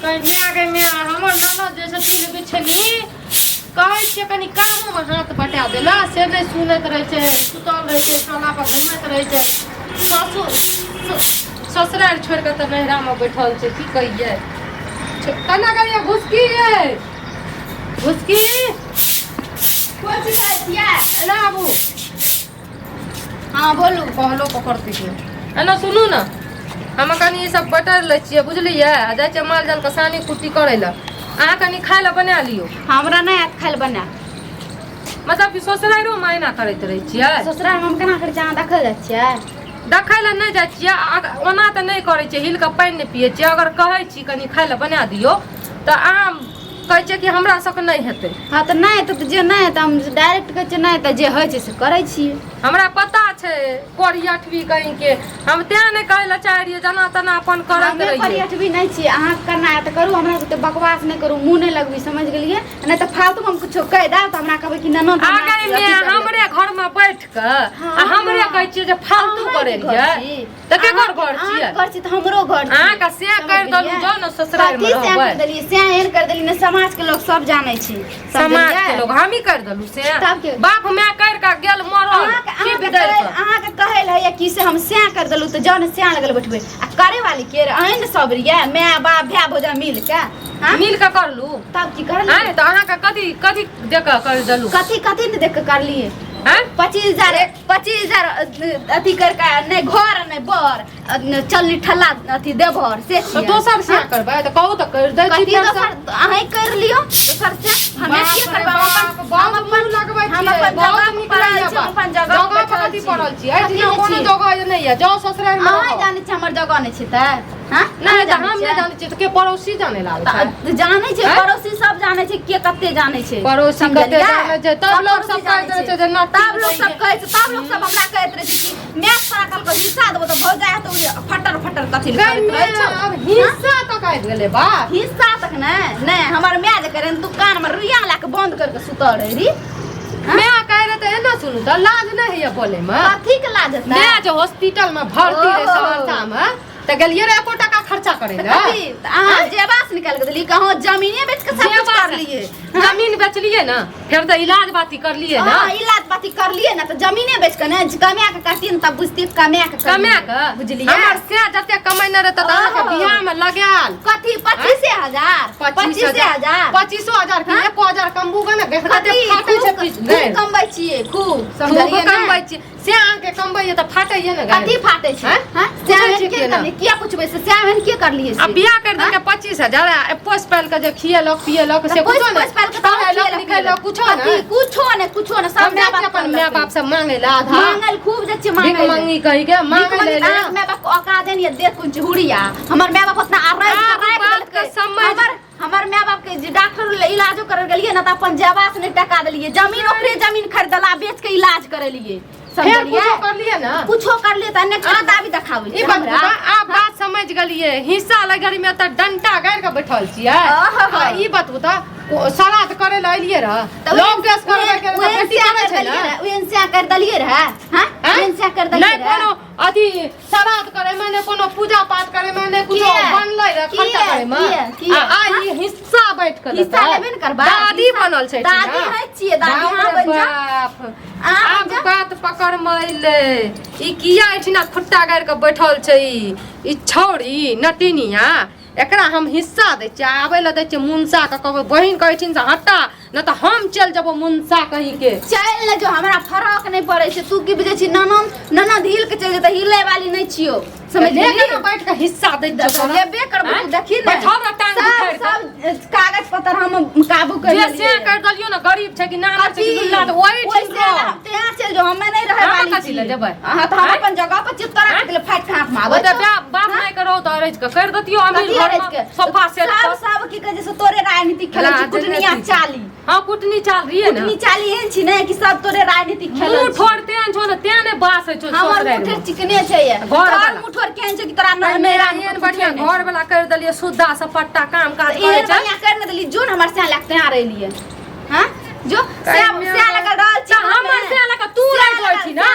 कहीं माय गे माय, हमर ननद जे छथिन बिछनी, कहै छियै कनि कामोमे हाथ बटा देला से नहि सुनैत रहै छै, सुतल रहै छै, टोला पर घुमैत रहै छै। ससुर ससुरारि छोड़ि कऽ तऽ नैहरामे बैठल छै। की कहियै, केना करियै? घुसकी यै, घुसकी। कोन चीज कहै छियै? एना आबू। हँ, बोलू। कहलो पकड़ती के। एना सुनू ने, हम कनि ई सब बटर लै छियै, बुझलियै? आ जाइ छियै माल जालके सानी कुट्टी करै लए। अहाँ कनि खाय लए बना लियौ। हमरा नहि आयत खाय लए बना। मतलब कि ससुरारियोमे एना करैत रहै छियै? ससुरालमे हम केना करै छियै, अहाँ देखल जाइ छियै? देखै लए नहि जाइ छियै। ओना तऽ नहि करै छियै, हिल कऽ पानि नहि पियै छियै। अगर कहै छी कनि खाय लए बना दियौ तऽ अहाँ कहै छियै कि हमरा सबके नहि हेतै। हँ तऽ नहि तऽ जे नहि तऽ हम डायरेक्ट कहै छियै नहि, तऽ जे होइ छै से करै छियै। हमरा पता छै कोरियठबी कहीं के, हम तें नहि कहै लए चाहै रहियै, जेना तेना अपन करैत हमे रहियै। करियठबी नहि छियै। अहाँके करना है तऽ करू, हमरा सबके बकवास नहि करू, मुँह नहि लगबी, समझ गेलियै? नहि तऽ फालतू हम कुछो कहि देब तऽ हमरा कहबै कि ननद हमरा आगे अथी मे कर लेलकै। हमरे घर में बैठ कऽ आ हमरे कहै छियै जे फालतू अहाँके करै घर रहियै छी। तऽ केकर घर छियै? अहाँके घर छी तऽ हमरो घर छी। अहाँके से करि देलहुँ, समझ जाउ ने ससुरारिमे कथी से रहबै। कर देलियै? से एहन कर देलियै ने, समाज के लोग सब जानै छै। समाज के लोग हमही करि देलहुँ से? तब के? बाप माय करि कऽ गेल मरल। अहाँके की अहाँके बिदरि कहै कऽ? अहाँके कहै लए होइए कि से हम सएह कर देलहुँ तऽ जाउ ने सएह लगल बैठबै आ करे वाली के अहीं ने सब रहियै, माय बाप भाय भौजा मिल के। हाँ? मिल कऽ करलू। तब की करलियै? आँय, तऽ अहाँके कथी कथी दे कऽ करि देलहुँ? कथी कथी ने देख के करलियै? आँय? 25,000, 25,000 अथी करके नहि घर नहि बर चलनी ठल्ला अथी देवर से तऽ छियै। दोसर से करबै तऽ कहू तऽ करि दै छी। कथी फेरसँ। दोसर? अहीं करि लियौ दोसर से, हमे बाप की रे करबै? हम बाप, अपन बहुत हम अपन मुँह लगबै हम छियै, अपन बहुत जगह पर नीक पड़ल लगैए छी, हम बात। अपन जगह जगह पर पर बैठल कथी छी। पड़ल छी? एहि कथी दिना नहि कोनो छी? जगह नहि यऽ, जाउ ससुरारिमे अहाँ रहब। जानै छी हमर जगह नहि छै तऽ हाँ? नहि तऽ जानै हम नहि छियै? जानै छियै तऽ के पड़ोसी जानै लागै छै? तऽ जानै छै। आँय? पड़ोसी सब जानै छै, के कते जानै छै। पड़ोसी कते समझलियै? जानै छै? तब सब लोग पड़ोसी सब कहैत जानै रहै छै जे नटी तब लोग सब कहै छै, तब लोग सब हमरा कहैत रहै छै कि मैच तोरा कहलको हिस्सा देबो तऽ भौजाइ हेतौ जे फटर फटर कथी लए करैत रहै छौ। आब हिस्सा तक आबि गेलै बात। हिस्सा तक नहि नहि, हमर माय जे करे दुकान मे रुइया लए के बंद करके सुतल रहै री। माय कहै रहै तऽ एना सुनू तऽ लाज नहि होइए बोलै मे? कथी के लाज हेतै? माय जे हॉस्पिटल मे भर्ती रहै ओहो। सहरसा मे तऽ गेलियै रे एको टाका खर्चा करै तऽ लए? कथी तऽ अहाँ जेबा से निकालि के देलियै? कहाँ जमीने बेच के सब कुछ जेबा से- करलियै? जमीन बेचलियै ने, फेर तऽ इलाज बाती करलियै ने। हाँ, इलाज पाती करलियै ने तऽ जमीने बेच के ने कमा के करतियै ने तब बुझतियै कमा के करलियै। कमा के बुझलियै? हमर से जते कमैने रहै तऽ अहाँके ओहो। बियाह मे लगायल। कथी 25,000? 25,000? 25,000 की 1,000 कमबू गे ने कते कथी फाटै छै खूब पीस खूब कमबै छियै, खूब खूब समझलियै ने? कमबै छियै से अहाँके कमबै तऽ फाटैये ने कथी फाटै छै? हैं? हैं? पूछै श्याम छियै के केना? करलियै? किया पुछबै से श्याम एहन के करलियै आ से? बियाह कर देलकै 25,000 आ पोस पालि के जे खियेलक पियेलक से तऽ पोसि कुछो नहि? पोसि पालि के तब पढ़ेलक खियेलक लिखेलक कुछो कथी? नहि? कुछो नहि, कुछो नहि, सब हम माय जाइ बाप छियै अपन करलकै। माय बाप से मांगे ला आधा। मांगल खूब जाइ छियै भीख मांगै लए। मांगी कही के भीख मांगे मांगी ले तऽ अहाँके माय बाप के औकाते नहि यऽ, देत कोन चीज हुड़िया। हमर माय बाप ओतना आ राखि आब राखि बात के देलकै। समझ- हमर माय बाप के जे डॉक्टर ले इलाजो करे गेलियै ने तऽ अपन जेबा से नहि टका देलियै। जमीन ओकरे जमीन खरीदला बेच के इलाज करेलियै। फेर समझलियै? कुछो करलियै ने? कुछो करलियै तऽ अनेक दाबी देखाबै ई छै बात हमरा। बता, आब बात समझ गेलियै। हिस्सा लग घड़ी में तऽ डंटा गाड़ि के बैठल छियै। आहा। आ ई बात बता, श्राद्ध करे लए एलियै रह, तऽ लोक केस करबै के रहै तऽ बेटी करै छै ने? उहेन से कर देलियै रहे, हां? हैं? उहेन से कर देलियै नहि रहे। कोनो अथी श्राद्ध करे में, नहि कोनो पूजा पाठ करे में, नहि कुछो किया? बनलै रह खर्चा किया? करे में। किया? किया? आ आ ई हिस्सा बैठ के हिस्सा लेतै। लेबे ने करबै। दादी हिस्सा- बनल छै दादी ना? है छियै, दादी बाप अहाँ रे बनि जाउ। बाप। अहाँ आब बनि जाउ। बात पकड़ मे अयलै, ई किया एहिठिना खुट्टा गाड़ि के बैठल छै ई? ई छौड़ी नटिनिया, एकरा हम हिस्सा दै छियै, आबै लए दै छियै मुनसा के। कहबै बहिन के एहिठिन से हटा, नहि तऽ हम चलि जेबो मुनसा कहीं के। चलि ने जो, हमरा फरक नहि पड़ै छै। तू की बुझै छी? ननद ननद हिल के चलि जेतै, हिले वाली नहि छियौ, समझ ले गेली? केना बैठ के हिस्सा दै छियौ तोरा? लेबे करबो, तू देखी ने। बैठल रह टांग सब उखाड़ि के। सब कागज पत्र हम काबू कर जे से लेलियै। कर देलियौ ने, गरीब छै कि नाम छै कि कथी? लुल्ला, तऽ ओहि ओहि ठीक से रह। ना, ते यहाँ चलि जाओ, हमे नहीं रहे हम वाली कथी छी। लए जेबै? हाँ, तऽ हम आँय? अपन जगह पर चित तोरा के फाटि के हाथ में आबै ओते छौ। बाप बाप माय के रहो तऽ अरैज के कर देतियौ अमीर कथी घर अरैज में के? सोफा सेट सब पर। सब की कहै छै से तोरे राजनीति खेलै छै, राजनीति। कुटनिया चाली। हाँ, कुटनी चाल रहिए ने। कुटनी चाली एहन छी ने कि सब तोरे राजनीति खेलै मुँह छै। ठोर तेहन छौ ने, तें ने बास होइ छौ हमर ससुरारि मुठेर मे। चिकने छै ये। घर तोहर वाला। मुठोर केहन छै कि तोरा नैरा मे एहन कुछो बढ़िया नहि। घर वाला कर देलियै, सुद्धा सपट्टा काम काज करै एहन छै। बढ़िया कर ने देली, जो ने हमर स्या लगते आ रहलियै। हां, जो स्या कहिया स्या लगल रहल छी। तऽ हमर से लऽ कऽ तू राखि दै छी ना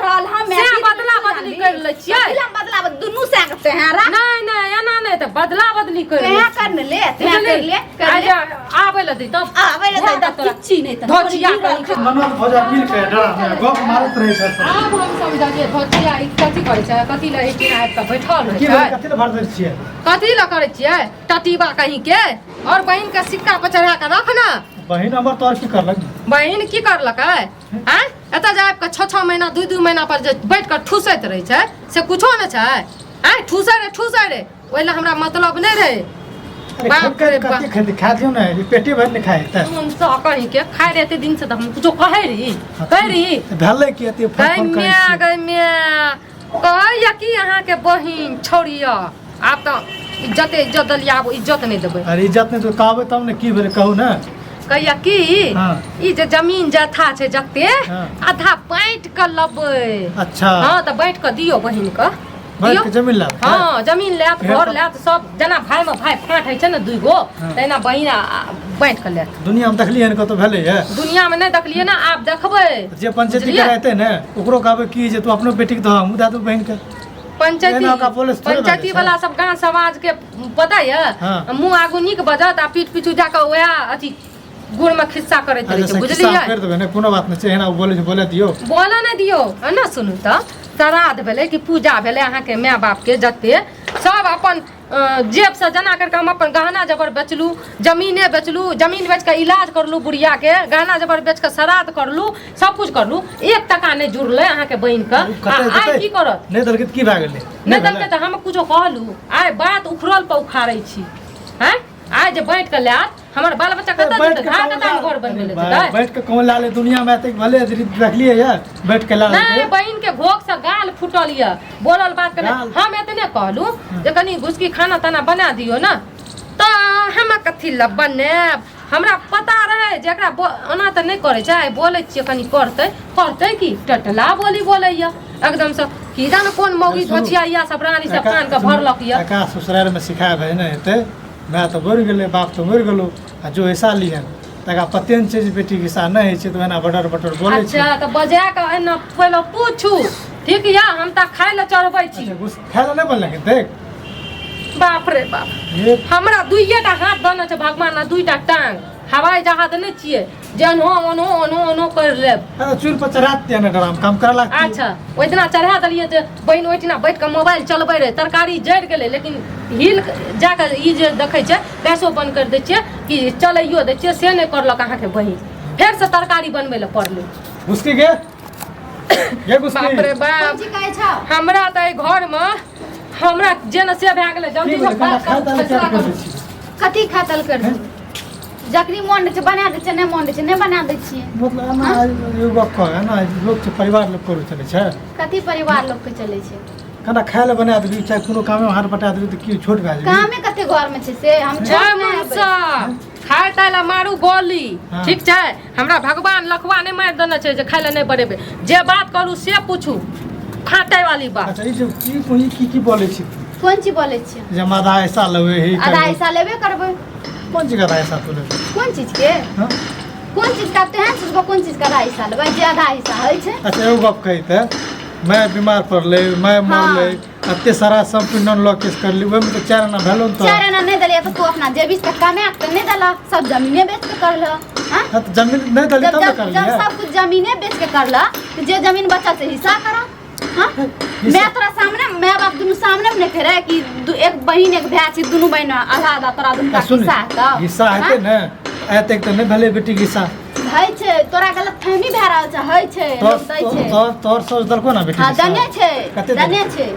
रहल हम से बदला बदली कर लै छियै हम बदला बदली दुनू से करते हैं रा नहीं नहीं एना नहीं तऽ बदला बदली कर लै तें कर ले तें कर ले कर आज ले आबै लए दै तब आबै ले भऽ तऽ तोरा। किच्ची नहि तऽ धोचिया कहीं के। ननद भौजा मिल के डरा में गप मारैत रहै छै सब। आब हम समझलियै धोचिया ई कथी करै छै कथी लए एहिठिना आबि कऽ बैठल रहै की छै भेलै कथी लए भर दै छियै कथी लए करै छियै टटीबा कहीं के और बहिन के सिक्का पर चढ़ा के रख ना बहिन हमर तोहर की करलक बहिन की करलकै आँय एतऽ जे आबि कऽ छओ छओ महीना दू दू महीना पर जे बैठ कऽ ठूसैत रहै छै से कुछो नहि छै आँय ठूसै रे ठूसै रे ओहि लए हमरा मतलब नहि रहै अरे बाप खेलकै रे बाप। कते खेतै खा दियौ ने ई पेटे भरि ने खाइ तऽ हम तऽ कहीं के खाइ रहे एते दिन से तऽ हम कुछो कहै रही कहै रही तऽ भेलै कि एते फोन गै फोन करै माय छियै गै माय कहैया कि अहाँके बहिन छोड़िय आब तऽ इज्जते इज्जत देलियै आब इज्जत नहि देबै अरे इज्जत नहि तो कहबै तब ने की भेलै कहू ने कहैया कि हाँ। ई जे जमीन जथा छै जते हाँ। आधा बाँटि कऽ लेबै अच्छा हँ तऽ बाँटि कऽ दियौ बहिन के बाँटि दियौ के जमीन लाब हँ जमीन लेत फेर घर तऽ- लेत सब जेना भाय मे भाय फाँट होइ छै ने दुइ गो हाँ। तहिना बहिन बाँटि कऽ लेत दुनिया में देखलियै हन कतौ भेलै है दुनिया मे नहि देखलियै ने आब देखबै जे पंचायती बुझलियै? कराएते ने ओकरो कहबै की जे तू अपनो बेटी के दह हमहूँ दए देबै बहिन के पंचायती एना ओकरा पुलिस थोड़े पंचायती बाजै छै। वाला सब गांव समाज के पता यऽ हाँ। मुँह आगू नीक बजत आ पीठ पीछू जाकऽ वएह अथी गुड़ में खिस्सा करैत रहै अच्छा छै से बुझलियै खिस्सा करि देबै ने कोनो बात नहि छै एना बोलै छै बोले दियौ बोलऽ नहि दियौ है ने सुनू तऽ श्राद्ध भेलै कि पूजा भेलै अहाँके माय बापके जते सब अपन जेबसँ जना करिके हम अपन गहना जेवर बेचलहुँ जमीने बेचलहुँ जमीन बेच कऽ इलाज करलहुँ बुढ़ियाके गहना जेवर बेच कऽ श्राद्ध करलहुँ सब कुछ करलहुँ एक टका नहि जुड़लै अहाँके बहिनके ओ कतऽ आ आइ देतै? की करत नहि देलकै तऽ की भए गेलै नहि देलकै तऽ हम कुछो कहलहुँ आइ बात उखड़ल पर उखाड़ै छी आँय आइ जे बाँटि कऽ लायत हमर बाल बच्चा कतऽ बैठ जेतै के धार कौन कतऽ ला- घर बनबै लए अरे जेतै बैठ के कौन ला ले दुनिया में एतेक भले देखलिए ये बैठ के ला नहीं ले बहिन के भोग से गाल फूटल ये बोलल बात कने गाल? हम एतने कहलू जे कनी घुसकी खाना ताना बना दियो ना तऽ हम कथी लए बनायब हमरा पता रहे जे एकरा ओना तऽ नहि करै छै आइ बोलै छियै कनी करतै करतै की टटला बोली बोलैया एकदम से की जाने कोन मौगी सुनू। धोछिया या सब रानी सब कान के भरलक ये एका ससुराल में सिखाए भाई ने हेतै माय तऽ मरि गेलै बाप तऽ मरि गेलो आ जो हिस्सा लिहन तकरा पते नहि छै जे बेटीके हिस्सा नहि होइ छै तऽ ओहिना बटर बटर बोलै छै अच्छा तऽ बजा के एना पहिले पूछू ठीक या हम तऽ खाय लए चढ़बै छी अच्छा घुस खाय लए नहि बनलक देख बाप रे बाप ये हमरा दुइएटा हाथ देने छै भगवान आ दुइटा टांग हवाई जहाज नहि छियै जे एनहो ओनहो ओनहो ओनहो करि लेब अरे चूल पर चढ़ा दिया ने डराम काम करा लागती अच्छा ओहि दिना चढ़ा देलियै जे बहिन ओहिठिना बैठ कऽ मोबाइल चलबै रहै तरकारी जरि गेलै लेकिन हिल जाकऽ ई जे देखै छै गैसो बंद करि दै छियै कि चलैयो दै छियै से नहि करलक अहाँके बहिन फेरसँ तरकारी बनबै लए पड़लै घुसकी गे गे घुसकी बाप रे बाप कोन चीज कहै छौ हमरा तऽ एहि घरमे हमरा जे ने से भए गेलै की जल्दी भेलै? से खाना बात खाय करू ताले फैसला क्या करू करै छी कथी खातल कर जखनी मोन रहै छै बना दै छियै नहि मोन रहै छै नहि बना दै छियै मतलब एना एगो गप कह एना लोक छै परिवार लोक करू चलै छै कथी परिवार लोक के चलै छै खाना खाय लए बना देबी चाहे कोनो कामे हाथ बटा देबी तऽ की छोट भए जेबी कामे कते घर में छै से हम छोट जय नहि मनसा हेबै। खाय ताय लए मारू गोली हाँ। ठीक छै हमरा भगवान लखवा नहि मारि देने छै जे खाय लए नहि बनेबै जे बात करू से पूछू फाटै वाली बात अच्छा ई जे की ई की की बोलै छी कोन चीज बोलै छियै जे हम आधा हिस्सा लेबै हे आधा हिस्सा लेबे करबै कोन चीज के आधा हिस्सा तू लेबै कोन चीज के हाँ? कोन चीज का तेहन सोचबो कोन चीज के आधा हिस्सा लेबै जे आधा हिस्सा होइ छै अच्छा एगो गप कही तऽ माय बीमार पड़लै माय मरलै एते सारा सब पिंडन लऽ केस करली ओहिमे तऽ चारि आना भेलौ ने चारि तऽ आना नहि देलियै तऽ तू अपना जेबी से कमा के नहि देलह सब जमीने बेच के करलह हाँ? हाँ, तऽ जमीन नहि देली जब तब ने जब जब करलियै सब कुछ जमीने बेच के करलह तऽ जे जमीन बचल से हिस्सा करह हाँ? मैं तोरा सामने मैं बाप दुनू सामने में नहीं रहे कि एक बहिन एक भाई छी दुनू बहिन आधा आधा तोरा दुनू का सुन हिस्सा हेतौ हिस्सा हेतै ने एतेक तऽ नहि भेलै बेटीके हिस्सा होइ छै तोरा गलत फहमी भए रहल छै होइ छै तोर लोक दै छै तोर तोर सोच देलको ना बेटी हाँ दने छै कते दने छै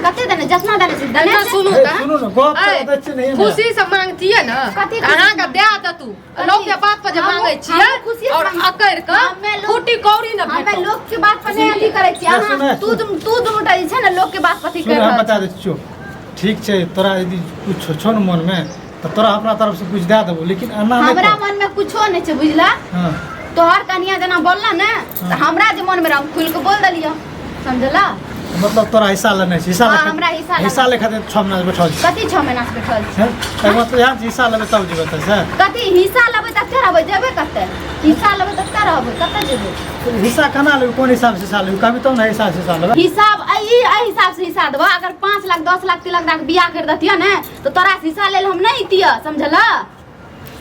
कते दने जितना दने छै दने एना छै सुनू ए, तऽ सुनू ने गप तऽ दै छियै ने एहिमे। खुशी से मांगतियै ने कथी खुशी अहाँके दए देतू लोक के बात पर जे हमहूँ- मांगै छियै हमहूँ खुशिये से और मांगै- अकड़ कऽ हमे लोक- फूटी कौड़ी ने हमे भेटत लोक के बात पर नहीं अथी करै छियै सुन, अहाँ सुन। तू तू दुनू टा जे छै ने लोक के बात पर अथी सुन कर हम रहल बता दै छियौ ठीक छै तोरा यदि कुछ छौ ने मनमे तऽ तोरा अपना तरफ से कुछ दए देबो लेकिन एना नहि हमरा कर। मन में कुछो नहीं छै बुझला हाँ तोहर कनिया जेना बोलला ने तऽ हाँ। हमरा जे मन में रह हम खुल के बोल देलियो समझला मतलब तोरा हिस्सा लेने छै हिस्सा हाँ, ले हमरा हिस्सा लेना। हिस्सा ले खातिर 6 महीना से बैठल छी कथी 6 महीना से बैठल छी हैं? एहि मतलब यहाँ से हिस्सा लेबै तब जेबै तऽ से कथी हिस्सा लेबै तऽ कते रहबै जेबै कते हिस्सा लेबै तऽ कते रहबै कते जेबै हिस्सा केना लेबै कोन हिसाब से हिस्सा लेबै कहबी तब ने हिस्सा से हिस्सा लेबै हिसाब एहि हिसाब से हिस्सा देबह अगर 5 लाख 10 लाख तिलक दऽ के बियाह कर देतियह ने तऽ तोरा से हिस्सा लेल हम नहि अइतियह समझलह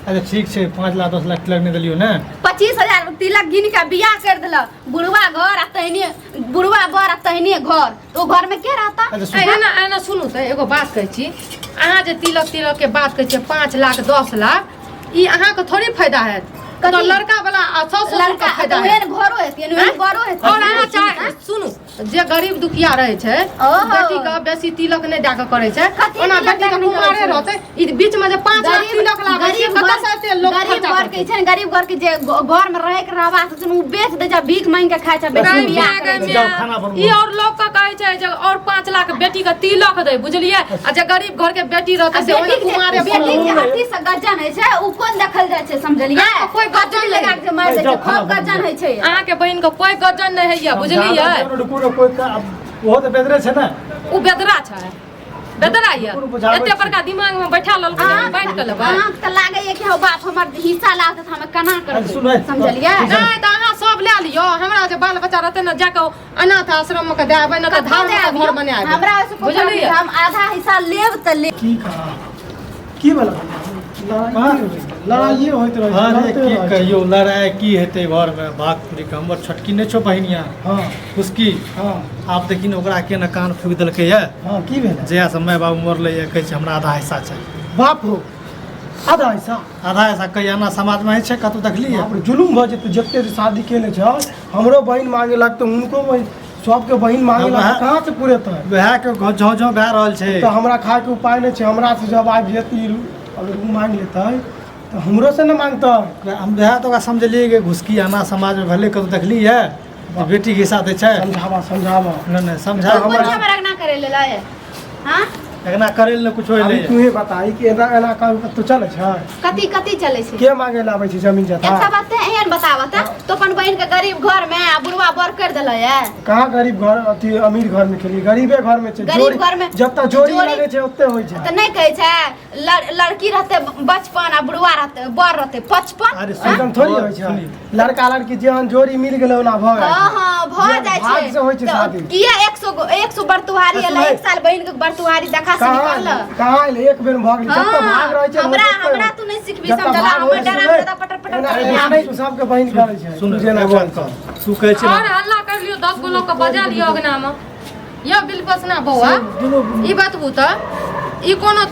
अच्छा ठीक छै 5 लाख 10 लाख तिलक नहि देलियौ ने 25,000 तिलक गिन के बियाह कर देलक बुढ़वा घर आ तहने बुढ़वा बर आ तहने घर तो घर में के रहता अच्छा सुन एना एना सुनू तऽ एगो बात कहै छी अहाँ जे तिलक तिलक के बात कहै छियै 5 लाख 10 लाख ई अहाँके थोड़ी फायदा हैत कथी? तऽ लड़का वाला आ साउस ससुर के लड़का फायदा तऽ हैत ओहन घरो हेतै ओहन घरो हेतै और अहाँ चाहे सुनू जे गरीब दुखिया रहै छै ओहो। बेटी के बेसी तिलक नहि दए के करै छै कथी ओना तिलक बेटी के दए के नहि कुमारे करै छै? रहतै ई बीच में जे 5 लाख तिलक लाबै छै कतऽ से एते लोक गरीब खर्चा घर के करतै छै ने गरीब घर के जे घर में रहे के रहबाक छै ने, उ बेच दै छै भीख मांगि के खाइ छै बेटी गरीब बियाह माय करै गै छै जाओ, माय, खाना बनबू। ई और लोग के कहै छै जे और 5 लाख बेटी के तिलक दे बुझलियै आ जे गरीब घर के बेटी आ रहतै से बेटी ओहिना के कुमारे बेटी के बनल। हड्डी से गज्जन होइ छै उ कोन देखल जाइ छै समझलियै अहाँके कोई गज्जन हड्डी लगा के मारि दै जाओ, छै खाना खूब बनबू। गज्जन होइ छै अहाँके बहिन के कोई गजन नहि होइया बुझलियै रुकू ने कोई ओहो तऽ बेदरे छै ने ओ बेदरा छै बेदरा यऽ रुकू, बुझाबै एते छी। बड़का दिमाग में बैठा लेलकै जे हम बाँटि कऽ लेबै अहाँके तऽ लागैए कि हौ बाप हमर हिस्सा लागत तऽ हम केना अरे सुन, करबै ए, समझलियै नहि तऽ अहाँ सब लए लियौ हमरा जे बाल बच्चा रहतै ने जाकऽ अनाथ आश्रम मे के दए आबै ने तऽ कतौ धार दए मे आबियौ। घर बना आबै हमरा ओहिसँ कोइ फर्क बुझलियै नहि, हम आधा हिस्सा लेब तऽ लेब की कहा की भेल लड़ाइए होइत रहै छै, अरे लड़ते की रहै छै। कहियौ लड़ाइ की हेतै घरमे बात पूरी के हमर छोटकी नहि छौ बहिनिया हँ उसकी हँ आब देखी ने ओकरा केना कान फूकि देलकै यऽ हँ की भेल जहिया से माय बाबू मरलै यऽ कहै छै हमरा आधा हिस्सा चाही बाप हो आधा हिस्सा आधा हिस्सा कहिया एना समाजमे होइ छै कतहु देखलियै बाप रे जुलुम भऽ जेतै जते जे शादी केने छै हमरो बहिन मांगे लगतै हुनको बहिन सबके बहिन मांगे हँ, लगतै वएह- कहाँ से पुरेतै वएह के झौं झौं भए रहल छै तऽ हमरा खायके उपाय नहि छै हमरा से जब आबि जेतै अगर ओ मांगि लेतै तऽ हमरो से ने मांगतै हम वएह तऽ ओकरा समझलियै कि घुसकी आना समाजमे भेलै कतहु देखलियै जे बेटीके हिस्सा दै छै समझाबा समझाबा नहि नहि समझा हमरा- कोन हमरा अंगना करे लेल आए हाँ एना करै लए कुछो अभी एलै तूहे बताई कि एना एना काम कतौ चलै छै कथी कथी चलै छै के मांगे ला आबै छै जमीन जथा एकटा बात तऽ एहन बताबऽ तऽ तो अपन बहिन के गरीब घर में आ बुढ़वा बर कर देलऽ ये कहाँ गरीब घर अथी अमीर घर में खेलिए गरीबे घर में छै गरीब जोड़ी घर में- जब तक जोड़ी जोड़ी- लगे छै ओते होइ छै तऽ नहि कहै छै लड़की रहतै बचपन आ बुढ़वा रहतै बर रहतै पचपन अरे सुन एकदम थोड़ी होइ छै सुनी। लड़का लड़की जेहन जोड़ी मिल गेलै ओना भऽ जाइ हाँ छै हाँ भऽ जे जाइ भाग से होइ छै छै तऽ शादी किया 100 बरतुहारी एलै सुनै। एक साल बहिन के बरतुहारी देखा सुनी कहाँ करल कहाँ एलै एक बेर भऽ गेलै जब तक भाग रहै छै हाँ, हमरा ओते हमरा तू नहि सिखबी जब तक समझला भाग हमर होइ छै, डरा दादा पटर पटर एना करे एना नहि सबके बहिन करै छै सुन तू जेना एगो बात बोल। कह। तू कहै छै और हल्ला कर लियो 10 गो लोग के बजा लियो अगना में यो बिलपसना बौआ दुनू ई बतबू तऽ ई कोनो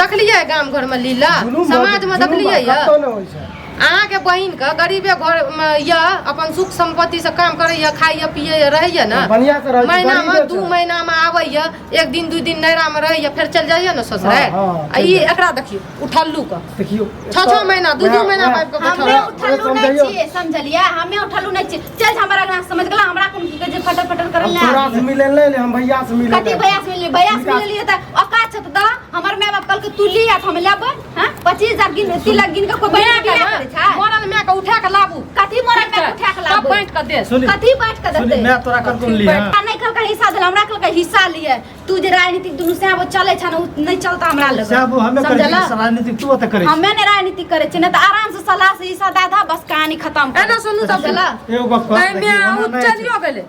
देखलियै गाम घर में लीला जुलुम भऽ समाज में जुलुम देखलियै भऽ- यऽ कतौ नहि होइ छै अहाँके बहिन के गरीबे घर में यऽ अपन सुख संपत्ति से काम करैया खाइया पियैया रहैया ने बढ़िया से रहै छै, महीना में गरीबे 2 छै। महीना में आबैया एक दिन 2 दिन नैरा में रहैया फेर चलि जाइया ने ससुराल हाँ, हाँ, आ ई एकरा देखियौ उठल्लू के देखियौ 6-6 महीना 2-2 महीना वएह- पाबि कऽ बैठल हमे रहत। उठलू नहीं समझाइयो। छियै समझलियै हमे उठलू नहीं छियै चल हमरा अंगना समझ गेला हमरा कोन की कहै छै फटर फटर करल हम तोरा से मिले ले ले हम भैया से मिले कथी भैया से मिलली भैया से मिललियै तऽ औकात छै तऽ दह हमर माय बाप कहलकै तू ली आ तऽ हम लेबै हाँ 25,000 गिन तिलक गिन के कोई बहिन के बियाह करै छै मरल माय के उठा के लाबू कथी मरल माय के उठा के तब लाबू बाँटि के दे सुनी कथी बाँट के सुनी देतै मैं तोरा कतौ ली हां आ नहि कहलकै हिस्सा देल हमरा कहलकै हिस्सा लिए तू जे राजनीतिक दुनू सएह चलै छै ने उ नहि चलता हमरा लग साहब हमे करै समझला? छी राजनीतिक तू ओतऽ करै छी हमे नहि राजनीति करै छियै नहि तऽ आराम से सलाह से हिस्सा दए दह बस कहानी खत्म एना सुनू तब समझला एगो गप कह नहि माय देखी, ओ ओना नहि छै। चलियो गेलै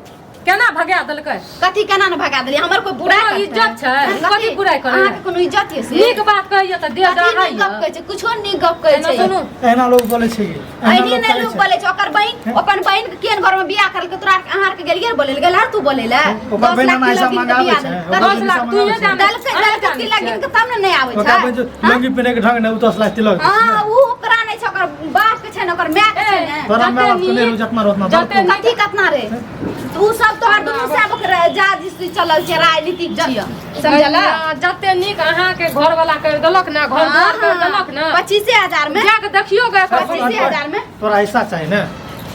केना भगा देलकै कथी केना ने भगा देलियै हमर कोई बुराइ कोनो करतै? इज्जत छै? हाँ, कथी बुराइ करैया? अहाँके कोनो इज्जत ये से नीक बात कहैया तऽ देह कथी नीक डराइया गप कहै छै कुछो नीक गप कहै एना छै सुनू एना लोग बोलै छै कि एना एहने लोग नहि करै लोग छै। बोलै छै ओकर बहिन अपन बहिन के केहन घर में बियाह करलकै तोरा अहाँ आर के गेलियै ने बोलै लए गेल हर तू बोलै लए ओकर 10 बहिन लाख हमरा ऐसा तिलक गिन के मंगाबै बियाह छै, देलकै। ओकर 10 लाख तू ये जानै देलकै देलकै तिलक गिन के तब ने नहि आबै ओकरा बहिन छै जो लुंगी पहिने के ढंग नहि उ 10 लाख तिलक दै छै। हाँ उ ओकरा नहि छै ओकर बाप के छै ने ओकर माय के छै ने तोरा माय बाप के जते नहि नीक- जतना रोतना जते नीक- कथी कतना रे तू सब तोहर दुनू सब जा चलल छै राजनीतिक छियै समझला जते नीक अहाँके घर वाला कर देलक ना घर द्वार कर देलक ना 25,000 में जाके देखियो गे 25,000 में तोरा हिस्सा चाही ने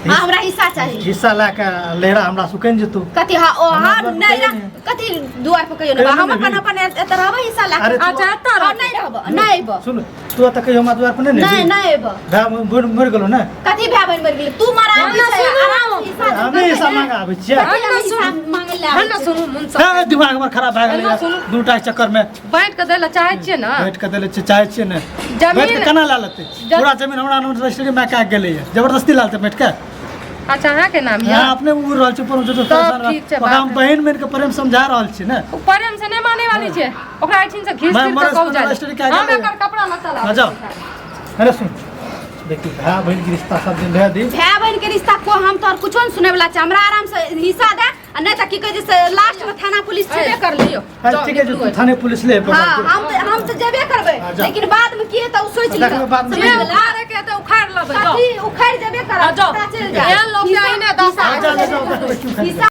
हाँ हमरा हिस्सा चाही। हिस्सा लए के लेहरा हमरा सुकनि जेतौ। कथी? हाँ ओ हमरा हाँ दुआर पर नहीं कहियो रह नहि। कथी दुआर पर कहियो नहीं कहियो हम नहि अपन अपन एतऽ रहबै हिस्सा लए अरे के। तू- अच्छा एतऽ हाँ, रहतै। नहीं रहब, नहीं अयब। सुन, तू एतऽ कहियो हमरा दुआर पर नहि ने नहीं एबही? नहीं अयब। भाय मरि गेलौ ने? कथी भाय बहिन मरि गेलै? तू मरा हँ, आबै छै, सुनू। आराम से हिस्सा हमे हिस्सा मांगे आबै छियै। कथी हँ, हम हिस्सा सुनू। मांगे लए हँ आबै ने छियै? सुनू मुन हे, दिमाग हमर खराब भए गेलै एना सुनू। दूटा के चक्कर में। बाँटि कऽ दै लए चाहै छियै ने? बैठ के देले छियै, चाहै छियै ने? जमीन- बैठ के केना लए लेतै? पूरा जमीन हमरा नाम रजिस्ट्री में कए गेलैया, जबरदस्ती लए लेतै बैठ के। अच्छा अहाँके नाम यऽ? हाँ, अपने उड़ रहल छै ऊपर जो तब ठीक छै, ओकरा हम बाप रे। बहिन बहिन के प्रेम समझा रहल छी ने। ओ प्रेम से नहि माने वाली छै, ओकरा एहिठिन से घीच मैं तीर मरे के कहू से जाइ रजिस्ट्री कए हम गेलैया। एकर कपड़ा लत्ता हाँ, लाबै जाओ। छी। अरे सुन, देखी भाय बहिन के रिश्ता सब दिन रह दी। भाय बहिन के रिश्ता को हम तोहर कुछो नहीं सुने वाला छै। हमरा आराम से हिस्सा दे आ नहीं तऽ की कहै छै से लास्ट में थाना पुलिस छेबे कर लियो। अरे ठीक है, जो तू थाने पुलिस ले पर हाँ हम तो जेबे करबै, हाँ, जा। लेकिन बाद में की हेतै उ सोच लिअ। देखबै बाद में। जे उखाड़े के हेतै उखाड़ि लेबै, जाओ। कथी उखाड़ि जेबे करब, हाँ, जाओ। पता चलि जायत। एहन लोक के अहिने दशा जा, जा, जा, देखबै की उखाड़ि हिस्सा